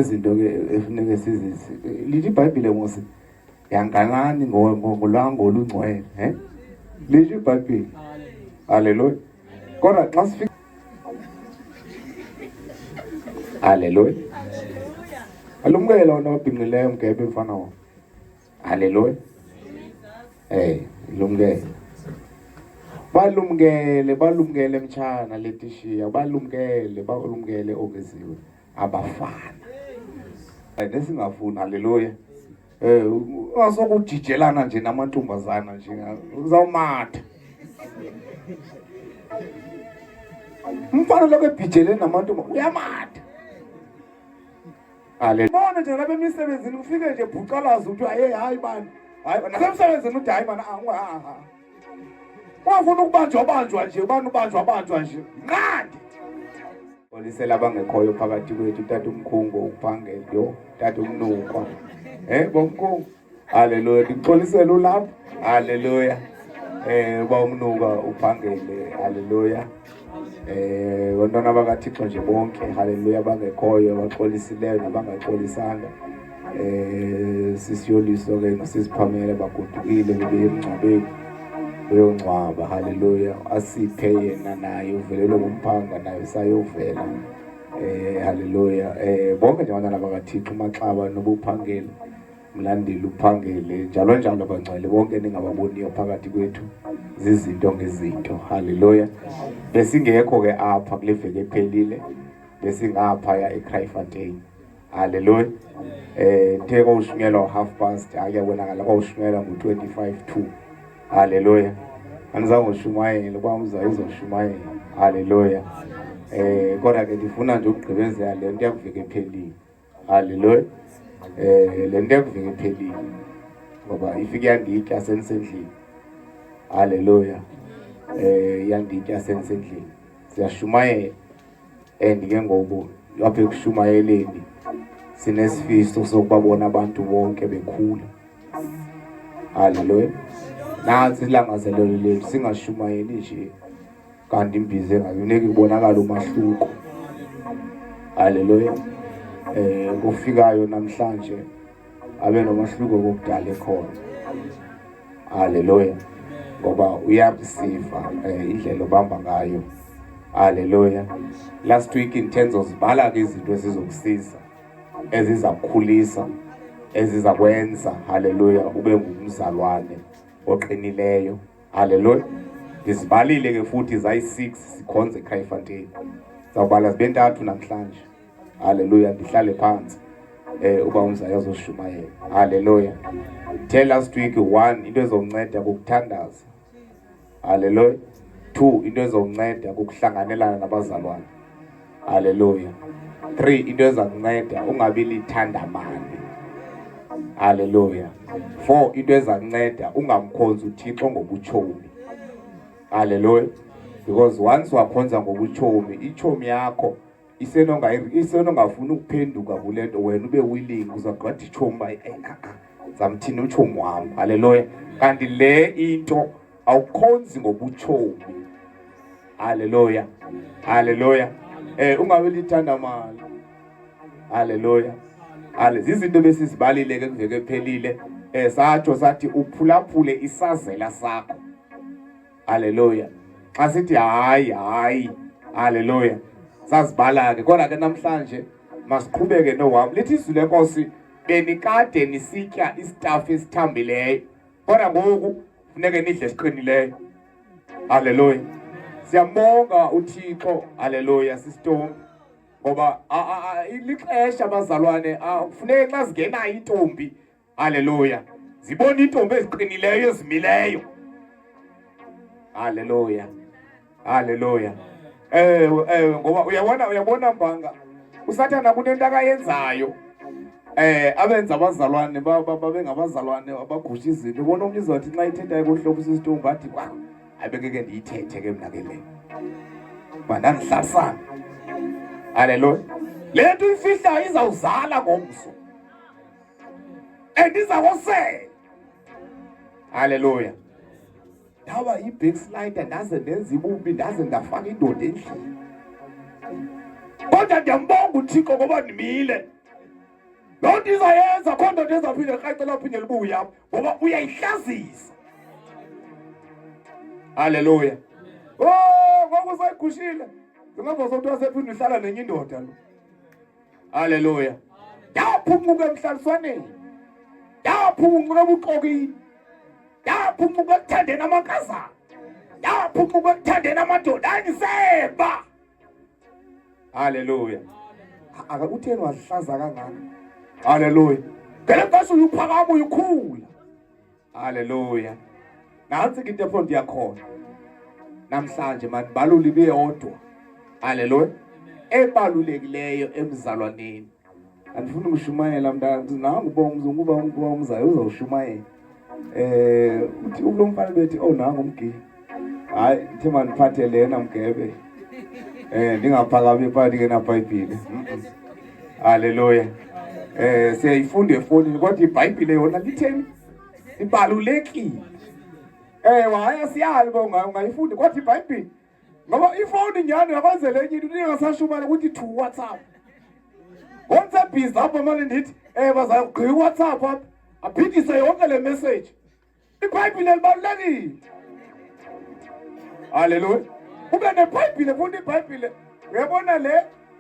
Izinto ke efuneke sizizi lithi iBhayibhile mos yanganani ngolwango olungcwele he lisho iBhayibhile. Haleluya. Kodwa xa sifika, haleluya, alumkele wona obhinqileyo mgebe mfana wam. Haleluya. Lumkele. Balumkele, balumkele mtshana letishiya, balumkele, balumkele ongeziwe abafana. Nesingafuni, haleluya. Ungasokujijelana nje namantombazana nje, uzawumatha. Umfana lokho ebhijele namantombazana uyamatha. Haleluya. Bona nje lapha emisebenzini ufike nje bhucalaza uthi hayi hayi bani. Hayi nasemsebenzini uthi hayi bani. Ungafuna ukubanjwa banjwa nje, ubani ubanjwa banjwa nje. Nqandi. Xolisela abangekhoyo phakathi kwethu, tata umkhungo uphangele yo, tata umnukwa. Bomkhungo. Haleluya. Ndikuxolisela ulapha. Haleluya. Uba umnuka uphangele. Haleluya. Bantwana bakaThixo nje bonke, haleluya, abangekhoyo, abaxolisileyo nabangaxolisanga. Sisiyoliso ke nosisiphamela bagodukile bebe emngcwabeni beyongcwaba. Haleluya. Asiphe yena naye uvelelwe ngumphanga naye sayovela. Haleluya. Bonke nje abantwana bakaThixo uMaxaba nobuphangeli mlandeli uphangele njalo njalo bangcwele bonke ningababoniyo phakathi kwethu zizinto ngezinto. Haleluya. Besingekho ke apha kule veki ephelile, besingapha ya eKraaifontein. Haleluya. The kwawushunyelwa half past, hayi kuyabonakala kwawushunyelwa ngo-25 to. Haleluya. Anizange ushumayele, uba uza uzoshumayela. Haleluya. Kodwa ke ndifuna nje ukugqibezela le nto yakuveki ephelile. Haleluya. Le nto yakuveki ephelile ngoba ifike yanditya senisendlini. Haleluya. Yanditya senisendlini. Siyashumayela and ke ngoku lapha ekushumayeleni sinesifiso sokubabona abantu bonke bekhula. Haleluya. Nansi ilangazelelo lethu, singashumayeli nje kanti imbizo engakuneki kubonakala umahluko. Haleluya. Kufikayo namhlanje abe nomahluko kokudala ekhona. Haleluya. Ngoba uyakusiva indlela obamba ngayo. Haleluya. Last week in terms of zibala ke izinto ezizokusiza, ezizakukhulisa, ezizakwenza, haleluya, ube ngumzalwane oqinileyo. Haleluya. Ndizibalile ke futhi zayi-6 sikhonze eKraaifontein. Zawubala zibe ntathu namhlanje. Haleluya, ndihlale phansi. Uba umzali azoshumayela. Haleluya. Tell last week 1 into ezonceda kukuthandaza. Haleluya. 2 into ezonceda kukuhlanganelana nabazalwane. Haleluya. 3 into ezakunceda ungabi lithandamali. Haleluya. 4 into ezakunceda ungamkhonzi uThixo ngobutshomi. Haleluya. Because once wakhonza ngobutshomi, itshomi yakho isenongafuni ukuphenduka kule nto, wena ube willing uzagqwetha itshomi uba, zamthini utshomi wam. Haleluya. Kanti le into awukhonzi ngobutshomi. Haleluya. Haleluya. Ungabe lithanda mali. Haleluya. Hale zizinto besizibalile ke kuveke ephelile. Satsho sathi uphulaphule isazela sakho. Haleluya. Xa sithi hayi hayi. Haleluya. Sazibala ke kodwa ke namhlanje masiqhubeke nohamba. Lithi izwi lenkosi benikade nisitya isitafu esithambileyo. Kodwa ngoku funeke nidle esiqinileyo. Haleluya. Siyambonga uThixo. Haleluya sisitombi. Ngoba lixesha abazalwane kufuneke xa zingenayo intombi. Haleluya. Zibona intombi eziqinileyo ezimileyo. Haleluya. Haleluya. Ewe ngoba uyabona mbanga uSathana kunento akayenzayo. Abenza abazalwane babe ngabazalwane abagusha izinto. Ubona omnye uzothi nxa ithetha ekuhloko usisitombi athi kwa ayibekeke ndiyithethe ke mna ke le. Bandandihlasana. Haleluya. Le nto ifihlayo izawuzala ngomso. And izawosela. Haleluya. Ndaba yi-backslider, ndaze ndenza ibubi, ndaze ndafaka indoda endlini. Kodwa ndiyambonga uThixo ngoba ndimile. Loo nto izayenza kho ndoda ezawuphinde likraqe lawuphinde libuye apho ngoba uyayihlazisa. Haleluya. Oh, ngoku usayigushile. Singava sokuthiwa sephinde uhlala nenye indoda lo. Haleluya. Yaphuncuka emhlaliswaneni. Yaphuncuka ebuxokini. Yaphuncuka ekuthandeni amankazana. Yaphuncuka ekuthandeni amadoda. Angiseba. Haleluya. Akakutheni wazihlaza kangaka. Haleluya. Ngele xesha uyiphakama uyikhula. Haleluya. Nantsi ke into efonto yakhona. Namhlanje mandibalule ibe yodwa. Haleluya. Ebalulekileyo emzalwaneni. Andifuni ukushumayela mntana, nangu uba ukuba ukuba umzayo uzawushumayela. Uthi ulo mfana bethi oh nangu umgi. Hayi, ndithe mandiphathe lena mgebe. Ndingaphakami phakathi ngenaBhayibhile. Haleluya. Siyayifunda efonini kodwa iBhayibhile yona litheni? Ibalulekile. Ewe, hayi asiyali bonga ungayifunda kodwa iBhayibhile. Ngoba ifoni nyhani uyakwenzela enye into ndingasashumana ukuthi to WhatsApp. Once busy apha mane ndithi bazawugqiba iWhatsApp apha aphindise yonke le message. IBhayibhile libalulekile. Haleluya. Ube neBhayibhile, funda iBhayibhile. Uyabona le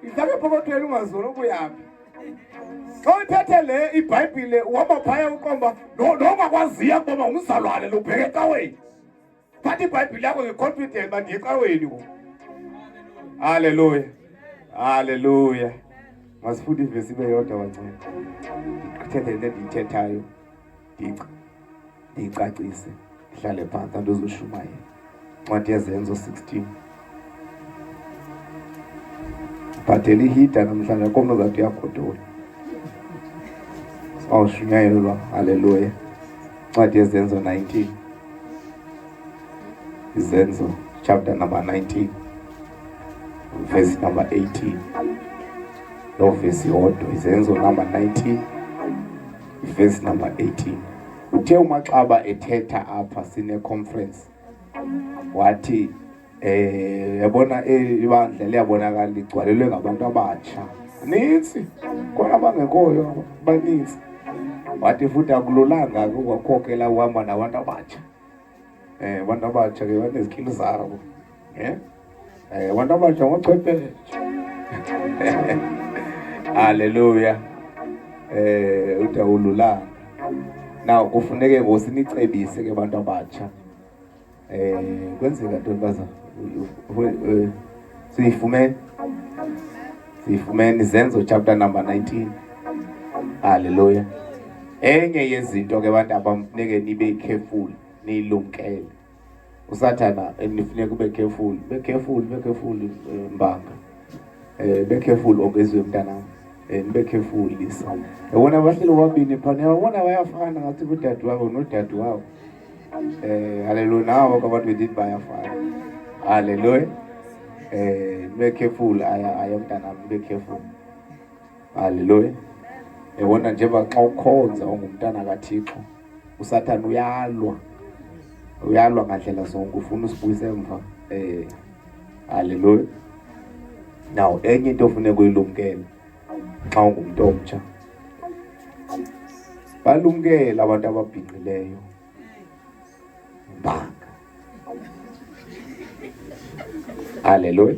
idlala epokothweni ungazona ubuyaphi. Xa uyiphethe le iBhayibhile uhamba phaya uqomba nongakwaziyo kuba ngumzalwane lo ubheke ecaweni. Phatha iBhayibhile yakho ngeconfidence uba ndiye ecaweni ngoku. Haleluya. Haleluya. Masifunde ivesi ibe yodwa banceda. Ndithethe le nto endiyithethayo. Ndiyicacise. Ndihlale phantsi andizushumayela. Incwadi yeZenzo 16. Bhadela ihida namhlanje akho mntu ozawuthi uyagodola. Sawushunyayelwa. Haleluya. Incwadi yeZenzo 19. Izenzo chapter number 19 verse number 18. Loo verse yodwa Izenzo number 19 verse number 18. Uthe uMaxaba ethetha apha sine conference wathi yabona ibandla liyabonakala ligcwalelwe ngabantu abatsha ninzi khona abangekhoyo baninzi. Wathi futhi akululanga ke ukwakhokela uhamba nabantu abatsha. Abantu abatsha ke banezikili zabo. Abantu abatsha ngochwepheshe. Haleluya. Uthi awululanga. Now kufuneke ngosinicebise ke abantu abatsha. Kwenzeka ntoni baza? Siyifumene. Siyifumene Izenzo chapter number 19. Haleluya. Enye yezinto ke abantu abamfuneke nibe careful, niyilumkele. uSathana enifuneka ube careful, be careful, be careful Mbanga. Be careful ongezwe mntanami. Nibe careful Lisa. Yabona abahleli bobabini phana, yabona bayafana ngathi kudade wabo nodade wabo. Haleluya, nawo abantu bedithi bayafana. Haleluya. Be careful aya mntanami, be careful. Haleluya. Yabona njengoba xa ukhonza ungumntana kaThixo, uSathana uyalwa. Uyalwa ngandlela zonke, ufuna usibuyise emva. Haleluya. Now enye into ofuneka uyilumkele xa ungumntu omtsha, balumkele abantu ababhinqileyo. Mbanga. Haleluya.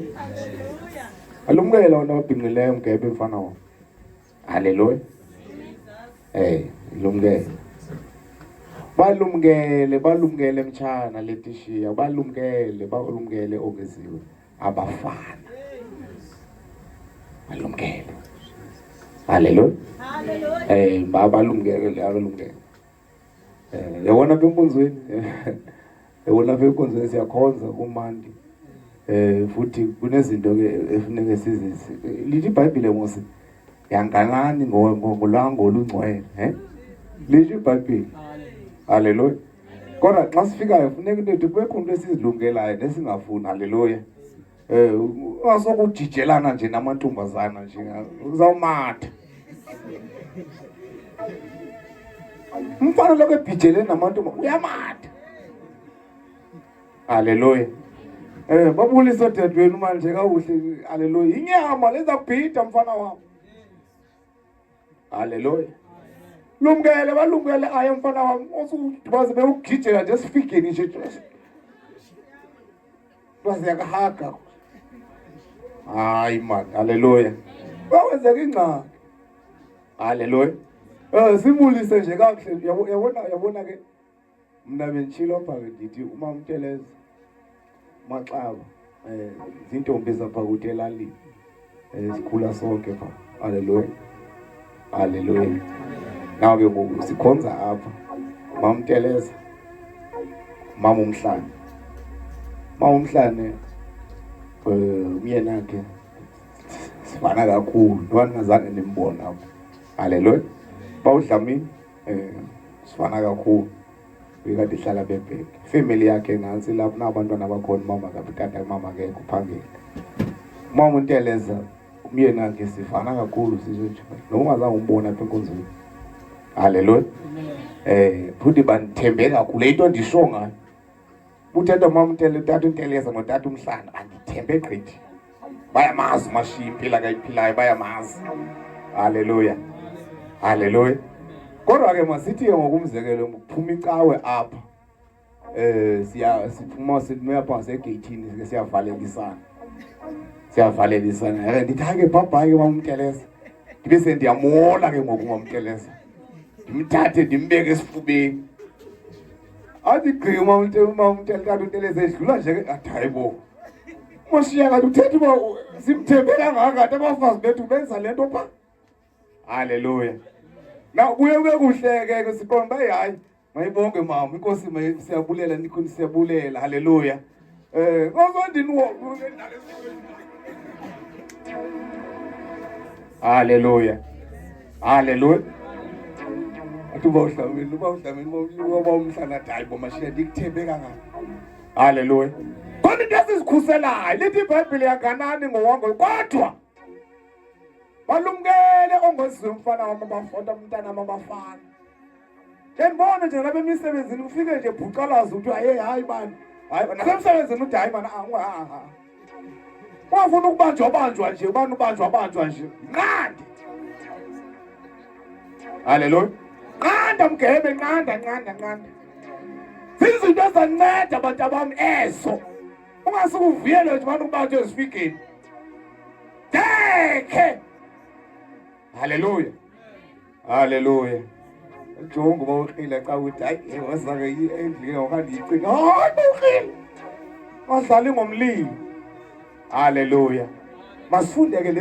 Balumkele abantu ababhinqileyo mgebe mfana wam. Haleluya. Lumkele. Balumkele, balumkele mtshana Letishiya, balumkele, balumkele ongeziwe abafana. Balumkele. Haleluya. Haleluya. Balumkele, balumkele. Yabona apha enkonzweni. Yabona apha enkonzweni siyakhonza kumandi. Futhi kunezinto ke efuneke sizise. Lithi iBhayibhile mos yanganani ngolwango olungcwele, Lithi iBhayibhile. Haleluya. Kodwa xa sifikayo funeka into ethi kubekho into esizilungelayo nesingafuni. Haleluya. Ungasokujijelana nje namantombazana nje, uzawumatha. Umfana lokho ebhijele namantombazana uyamatha. Haleluya. Babulisa odadewenu manje kakuhle. Haleluya. Inyama leza kubhida mfana wam. Haleluya. Lumkele balumkele aye mfana wami osukudubaze bewugijela nje esifikeni nje. Baze yakahaga. Hayi man, haleluya. Bakwenzeka ingxaki. Haleluya. Eh simulise nje kakuhle yabona yabona ke mna benditshilo apha ke ndithi uma umteleza maxaba eh zintombi zapha kude elalini eh sikhula sonke pha haleluya haleluya nawe ke ngoku sikhonza apha mamteleza mama umhlane mama umhlane eh umyeni wakhe sifana kakhulu noba ndingazange ndimbone apha haleluya bawudlamini eh sifana kakhulu uyikade ihlala bebheke family yakhe nantsi lapho nabantwana bakhona umama kapitata umama akekho uphangele umama unteleza umyeni wakhe sifana kakhulu sizo nje noma ungazange umbone apha enkonzweni haleluya eh futhi bandithembe kakhulu into ndisho ngayo uthetha umama untele utata unteleza notata umhlana andithembe gqithi bayamazi umashiya impilo akayiphilayo bayamazi haleluya haleluya kodwa ke masithi ke ngokumzekelo kuphuma icawe apha eh siya siphuma siphuma apha ngasegeyithini ke siyavalelisana siyavalelisana eh ndithi hayi ke bye ke mamteleza ndibe sendiyamola ke ngoku mamteleza ndimthathe ndimbeke esifubeni athi gqi uma umteleza unteleza edlula nje ke athi hayi bo Moshiya kanti uthetha uba simthembe kangaka kanti abafazi bethu benza le nto pha. Haleluya. Na kuye kube kuhle ke ke siqonda uba hayi mayibonge mama inkosi siyabulela nikhona siyabulela haleluya. Eh ngozondini wo Haleluya. Haleluya. Athi uba uDlamini uba uDlamini uba umhlana hayi bo mashiya ndikuthembe kangaka. Haleluya. Khona into esizikhuselayo lithi iBhayibhile yanganani ngowongo kodwa balumkele ongoziwe umfana wam abafota umntana wam abafana. Ndibona nje nalapha emisebenzini ufike nje bhucalaza uthi hayi hayi bani. Hayi nasemsebenzini uthi hayi bani ah. Ungafuna ukubanjwa banjwa nje ubani ubanjwa banjwa nje. Nqande. Haleluya. Nqanda mgebe nqanda nqanda nqanda. Zizinto ezanceda abantu abam ezo. Ungasuke uvuyele nje abantu kubanjwe ezifikeni. Dekhe. Haleluya. Haleluya. Jonga uba ukrila xa uthi hayi wazake endlini okanye ndiyicinga. Hayi ukrila. Wadlala ngomlilo. Haleluya. Masifunde ke le